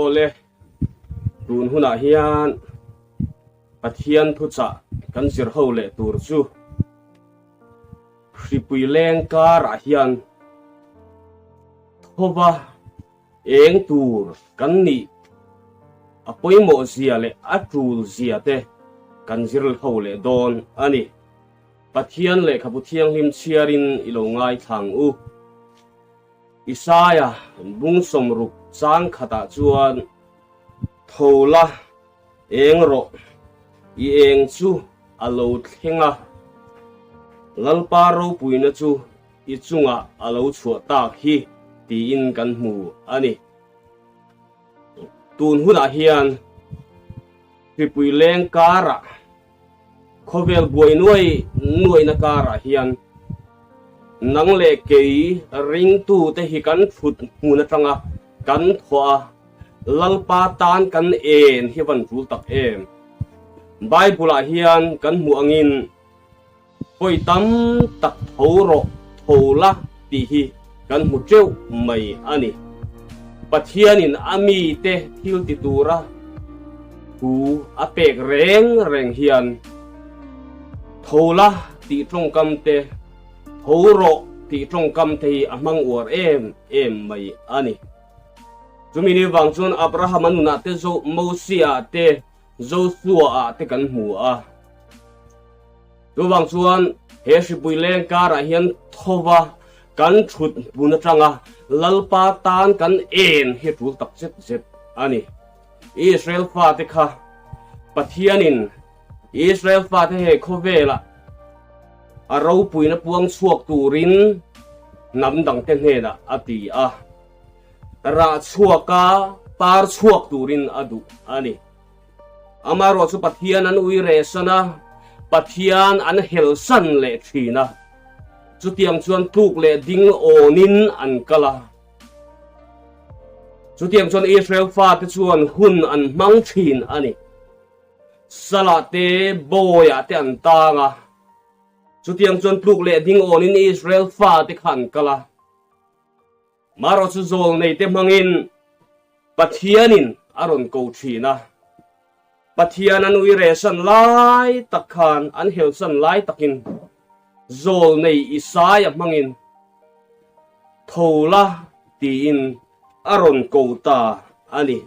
Awle, tun hunah hian Pathian thuchah kan zir ho leh tur chu hripui leng karah hian thova eng tur kan nih a pawimawh zia leh a tul zia te kan zir ho leh dawn a ni. Pathian lehkhabu thianghlim chhiarin i lo ngaithla ang u. Isaia bung sawmruk chang khatah chuan, Tho la, eng rawh, i eng chu a lo thleng a, Lalpa ropuina chu i chungah a lo chhuah tak hi, tiin kan hmu a ni. Tun hunah hian hripui leng karah Khawvel buai nuai nuaina karah hian nang leh kei ringtute hi kan thut hmun atanga kan thawh a, Lalpa tan kan en hi van tul tak em? Bible-ah hian kan hmuh angin Pawi tam tak tho rawh, tho la tih hi kan hmu teuh mai a ni. Pathianin a mite thil ti tura thu a pek reng reng hian tho la tih tawngkam te, tho rawh tih tawngkam te hi a hmang uar em em mai a ni. Chumi ni vang chuan Abrahama nunah te, Mosia te, Joshua-ah te kan hmu a. Chuvang chuan he hripui leng karah hian thova kan thut hmun atanga Lalpa tan kan en hi a tul tak zet zet a ni. Israel fate kha Pathianin Israel fate he khawvelah a ropuina puang chhuak turin hnam dangte hnenah a ti a, rah chhuaka par chhuak turin a duh a ni. Amaherawh chu Pathian an ui reh san a, Pathian an hel san leh thin a. Chutiang chuan tluk leh ding awnin an kal a. Chutiang chuan Israel fate chuan hun an hmang thin a ni. Salah te, bawiah te an tang a. Chutiang chuan tluk leh ding awnin Israel fate kha an kal a. Marawh chu zawl neite hmangin Pathianin a rawn ko thin a. Pathian an ui rehsan lai tak khan, an helsan lai takin zawl nei Isaia hmangin tho la tiin a rawn ko ta a ni,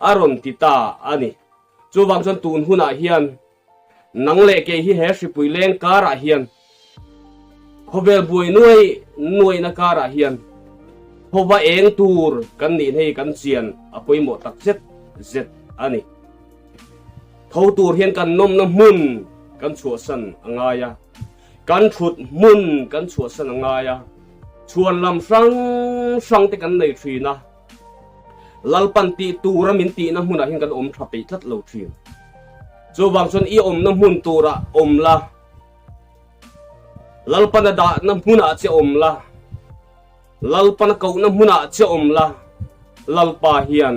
a rawn ti ta a ni. Chuvang chuan tun hunah hian Nang leh kei hi he hripui leng karah hian khawvel buai nuai nuaina karah hian khawva eng tur kan nih hei kan chian a pawimawh tak zet zet a ni. Tho tur hian kan nawmna hmun kan chhuahsan a ngai a, kan thut hmun kan chhuahsan a ngai a, chhuan lam hrang hrang te kan nei thin a. Lalpan tih tura min tihna hmunah hian kan awm tha peih tlat lo thin. Chuvang chuan i awmna hmun turah awm la, Lalpan a dahna hmunah che awm la, Lalpan a kohna hmunah che awm la, Lalpa hian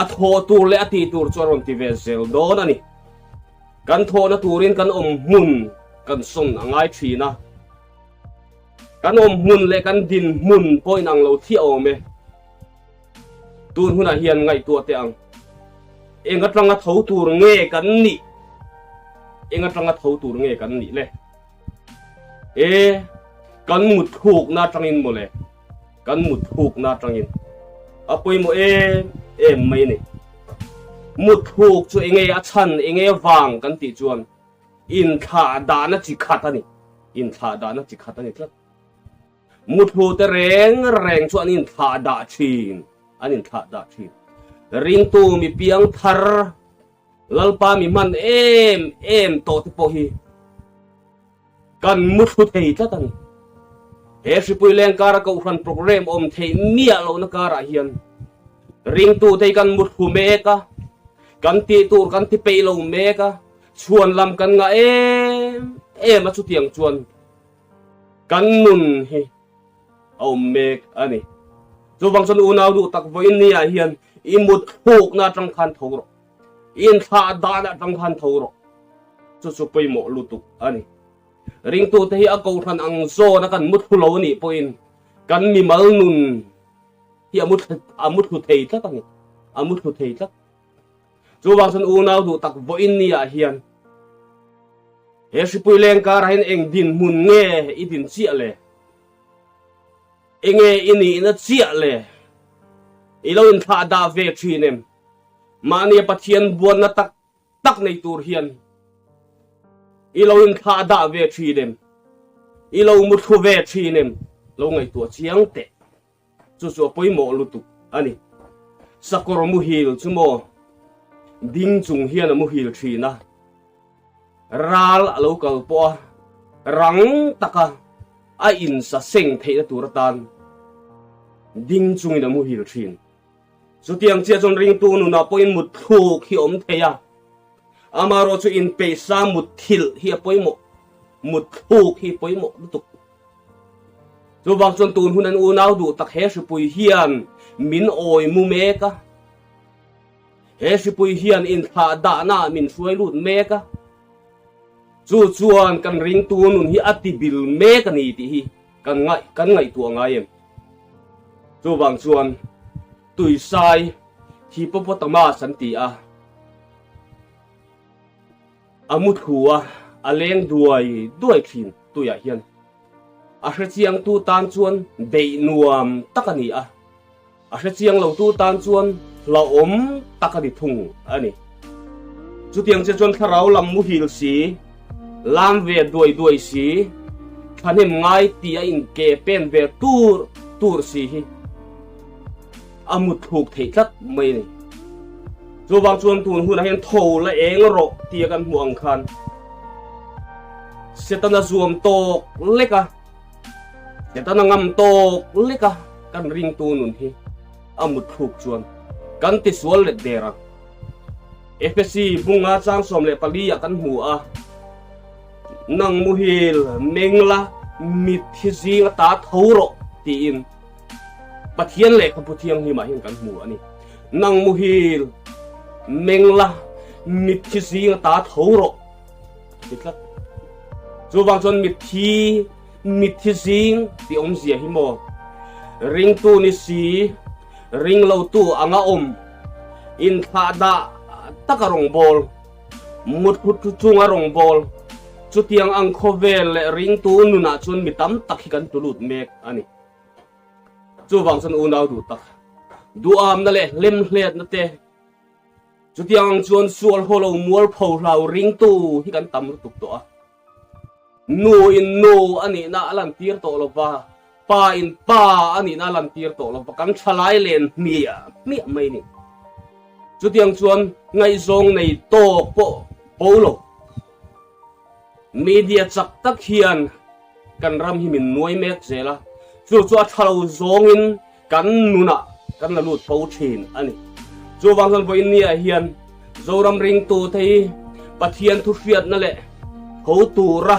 a thawh tur leh a tih tur chu a rawn ti ve zel dawn a ni. Kan thawhna turin kan awm hmun kan sawn a ngai thin a. Kan awm hmun leh kan din hmun pawh inang lo thiah awm e. Tun hunah hian ngaihtuah teh ang. Eng atanga tho tur nge kan nih? Eng atanga tho tur nge kan nih le? E, kan mut thukna atangin mawle. Kan mut thukna atangin. A pawimawh em em mai a ni. Mut thuk chu enge a chhan, enge vang kan tih chuan Inthlah dahna chi khat a ni. Inthlah dahna chi khat a ni tlat. Muthlu te reng reng chu an inthlah dah thin. An inthlah dah thin. Ringtu mi piang thar Lalpa mi hman em em tawh te pawh hi kan muthlu thei tlat a ni. He hripui leng kara kohhran programme awm theih miah lohna karah hian ringtu te hi kan muthlu mek a, kan tih tur kan ti peih lo mek a, Chhuan lam kan ngah em em a chutiang chuan kan nun hi a awm mek a ni. Chuvang chuan unau duh tak vawiin ni ah hian i mut thlukna atang khan tho rawh, i inthlah dan atang khan tho rawh. Chu chu pawimawh lutuk a ni. Ringtute hi a kohhran ang zawn a kan mu thlu lo a nih pawhin kan mimal nun hi a mu thlu thei tlat a ni. a muthlu thei tlat. Chuvang chuan unau duh tak vawiin ni ah hian he hripui leng karah hian eng dinhmun nge i din chiah le? Enge i nihna chiah le? I lo inthlah dah ve thin em? Mahnia Pathian buanna tak tak nei tur hian i lo inthlah dah ve thin em? I lo muthlu ve thin em? Lo ngaihtuah chiang teh. Chu chu a pawimawh lutuk a ni. Sakawr muhil chu maw ding chung hian a muhil thin a, ral a lo kal pawh a, rang taka a insa seng theihna tur atan ding chungin a muhil thin. Chutiang chiah chuan ringtu nunah pawhin mutthluk hi a awm thei a, amaherawh chu inpeihsa mutthilh hi a pawimawh, mutthluk hi pawimawh lutuk. Chuvang chuan tun hun an unau duh tak he hripui hian min awi mu mek a, he hripui hian inthlah dahna ah min hruai lut mek a, chu chuan kan ringtu nun hi a ti bil mek a ni tih hi kan ngaih kan ngaihtuah ngai em? Chuvang chuan tuisai hippopotamus an ti a. A mu thlu a, a leng duai duai thin tuiah hian a hrechiangtu tan chuan beih nuam tak a ni a, a hrechiang lotu tan chuan hlauhawm tak a ni thung a ni. Chutiang che chuan thlarau lam muhil si, lam ve duai duai si, thahnem ngai tih a inke pen ve tur tur si hi a mutthluk theih tlat mai a ni. Chuvang chuan tun hunah hian tho la eng rawh tia kan hmuh ang khan Setana zuam tawk lek a, Setana ngam tawk lek a kan ringtu nun hi a mutthluk chuan kan tisual let der ang. Efesi bunga chang 14 ah kan hmu a, Nang muhil meng la mitthi zing ata tho rawh tiin. Pathian lehkhabu thianghlimah hian kan hmu a ni. Nang muhil, meng la, mitthi zing ata tho rawh a ti tlat. Chuvang chuan mitthi, mitthi zing tih awmzia hi maw? Ringtu ni si, ring lotu anga awm, inthlahdah taka rawngbâwl, mutthut chunga rawngbâwl, chutiang ang khawvel leh ringtu nunah chuan mi tam tak hi kan tulut mek a ni. Chuvang chuan unau duh tak, duhamna leh hlemhletna te, chutiang ang chuan sual haw lo mualpho hlau ringtu hi kan tam lutuk tawh a. Nu in nu a nihna a lantir tawh lo va, pa in pa a nihna a lantir tawh lo va, kan thalai len hmiah hmiah mai a ni. Chutiang chuan ngaihzawng nei tawk pawh bo lo. Media chak tak hian kan ram hi min nuai mek zel a, chu chu a tha lo zawngin kan nunah kan la lut fo thin a ni. Chuvang chuan vawiin niah hian Zoram ringtute hi Pathian thu hriatna leh tho tura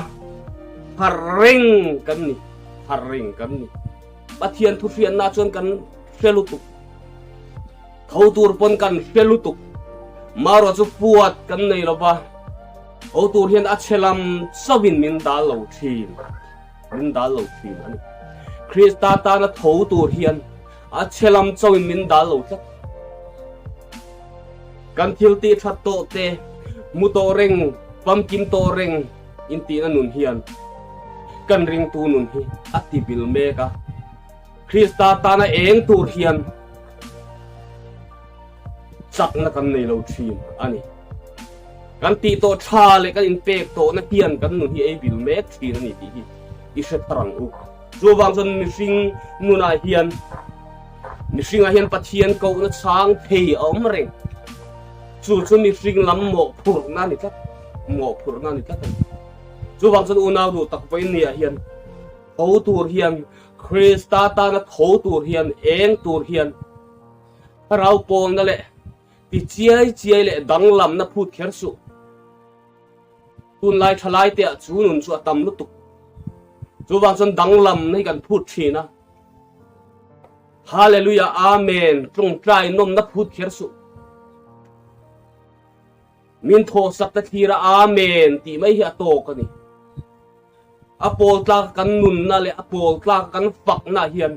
harh reng kan ni, harh reng kan ni. Pathian thu hriatna chuan kan hre lutuk, tho tur pawn kan hre lutuk, marawh chu puat kan nei lo va. Ho tur hian a chhe lam chauhin min dal lo thin, min dal lo thin a ni. Krista tana tho tur hian a chhe lam chauhin min dal lo tlat. Kan thil tih that tawh te, mu tawh reng, famkim tawh reng intihna nun hian kan ringtu nun hi a ti bil mek a. Krista tana eng tur hian chakna kan nei lo thin a ni. Kan tih tawh tha leh kan inpek tawhna hian kan nun hi ei bil mek thin a ni tih hi i hre thar ang u. Chuvang chuan mihring nunah hian mihringah hian Pathian kohna chhang thei a awm reng. Chu chu mihring lam mawhphurhna a ni tlat, mawhphurhna a ni tlat a ni. Chuvang chuan unau duh tak vawiin niah hian tho tur hian Krista tana tho tur hian eng tur hian Thlarau pawlna leh ti chiai chiai leh danglamna phut kher suh. Tunlai thalai te ah chu nun chu a tam lutuk. Chuvang chuan danglamna hi kan phut thin a. Hallelujah Amen tawngtai nawmna phut kher suh. Min thawhsak te thlir a Amen tih mai hi a tawk a ni. A pawl tlak kan nunna leh a pawl tlak kan fakna hian.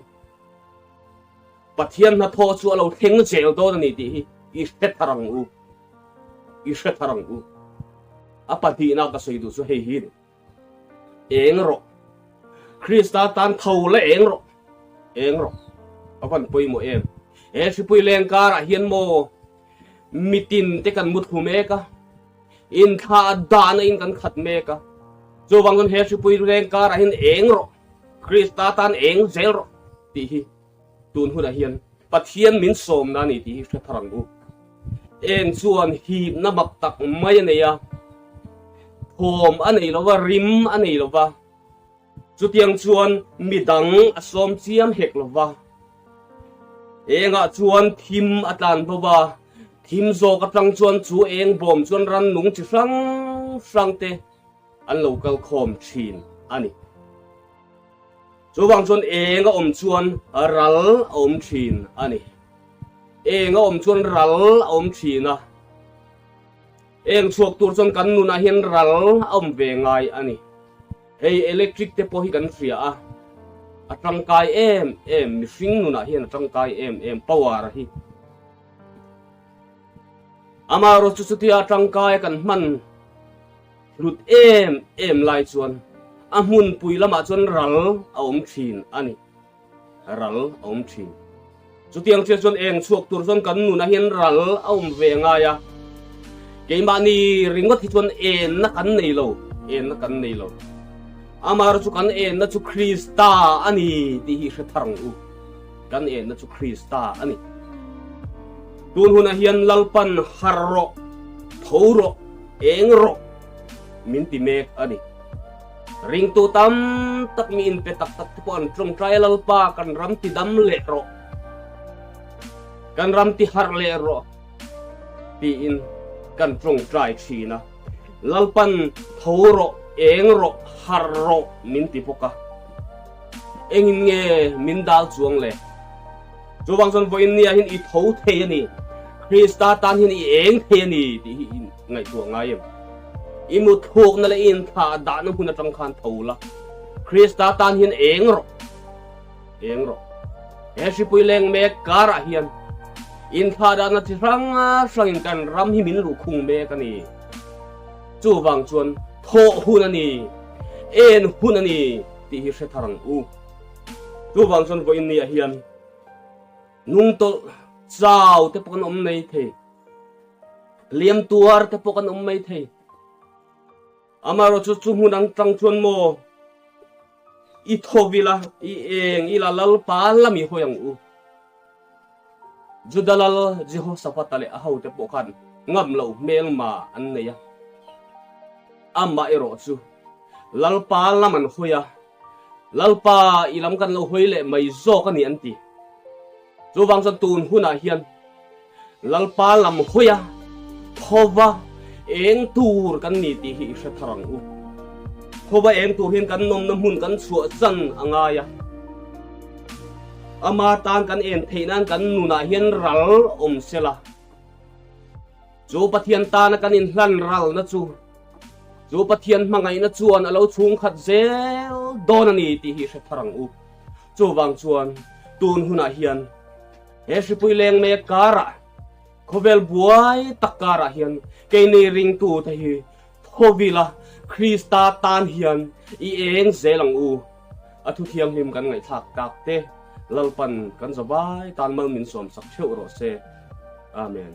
Pathian hnathawh chu a lo thleng zel dawn a ni tih hi i hre thar ang u. I hre thar ang u. A pahnihna ka sawi duh chu hei hi a ni. Eng rawh. Krista tan tho la eng rawh. Eng rawh. A van pawimawh em. He hripui leng karah hian maw mitin te kan mut hu mek a. Inthla dahna in kan khat mek a. Chuvang chuan he hripui leng karah hian eng rawh. Krista tan eng zel rawh tih hi tun hunah hian Pathian min sawmna a ni tih hi hre thar ang u. Eng chuan hipna mak tak mai a nei a, thawm a nei lo va, rim a nei lo va, chutiang chuan midang a sawm chiam hek lo va. Engah chuan thim a tlan bo va, thim zawk atang chuan chu eng bawm chuan rannung chi hrang hrang te an lo kal khawm thin a ni. Chuvang chuan eng a awm chuan ral a awm thin a ni. Eng a awm chuan ral a awm thin a. Eng chhuak tur chuan kan nunah hian ral a awm ve ngai a ni. Hei electric te pawh hi kan hria a, a tangkai em em, mihring nunah hian a tangkai em em power hi. Amaherawhchu chu chutia tangkai kan hman Hlut em em lai chuan a hmunpui lamah chuan ral a awm thin a ni. Ral a awm thin. Chutiang chiah chuan eng chhuak tur chuan kan nunah hian ral a awm ve ngai a. Keimahni ringawt hi chuan enna kan nei lo, enna kan nei lo. Amaherawhchu chu kan enna chu Krista a ni tih hi hre thar ang u. Kan enna chu Krista a ni. Tun hunah hian Lalpan har rawh, tho rawh, eng rawh min ti mek a ni. Ringtu tam tak mi inpe tak tak te pawh an tawngtai a, Lalpa kan ram ti dam leh rawh, kan ram ti harh leh rawh tiin kan tawngtai thin a. Lalpan tho rawh, eng rawh, harh rawh min ti bawk a. Engin nge min dal chuang le? Chuvang chuan vawiin nia hian i tho thei a ni, Krista tan hian i eng thei a ni tih hi i ngaihtuah ngai em? I muthlukna leh i inthlah dahna hmun atang khan tho la, Krista tan hian eng rawh, eng rawh. He hripui leng mek karah hian inthlah dahna chi hrang hrangin kan ram hi min luhkhung mek a ni. Chuvang chuan thawh hun a ni, en hun a ni tih hi hre thar ang u. Chuvang chuan vawiin ni ah hian nungtawlh chau te pawh kan awm mai thei, hliam tuar te pawh kan awm mai thei. Amaherawhchu chu hmun ang tang chuan maw i tho ila, i eng ila Lalpa lam i hawi ang u. Juda lal Jehoshaphat-a leh a hote pawh khan ngam lo hmelma an nei a. Amah erawh chu Lalpa lam an hawi a, Lalpa i lam kan lo hawi leh mai zawk a ni an ti. Chuvang chuan tun hunah hian Lalpa lam hawi a, thova eng tur kan ni tih hi i hre thar ang u. Thova eng tur hian kan nawmna hmun kan chhuah chan a ngai a. Ama tan kan en theih nan kan nunah hian ral awm sela. Chu Pathian tana kan inhlan ralna chu chu Pathian hmangaihna chuan a lo chhungkhat zel dawn a ni tih hi hre thar ang u. Chuvang chuan tun hunah hian he hripui leng mek karah khawvel buai tak karah hian keini ringtute hi thawvila Krista tan hian i eng zel ang u. A thu thianghlim kan ngaihthlak tak te Lalpan kan zavai tan mal min sawmsak theuh rawh se. Amen.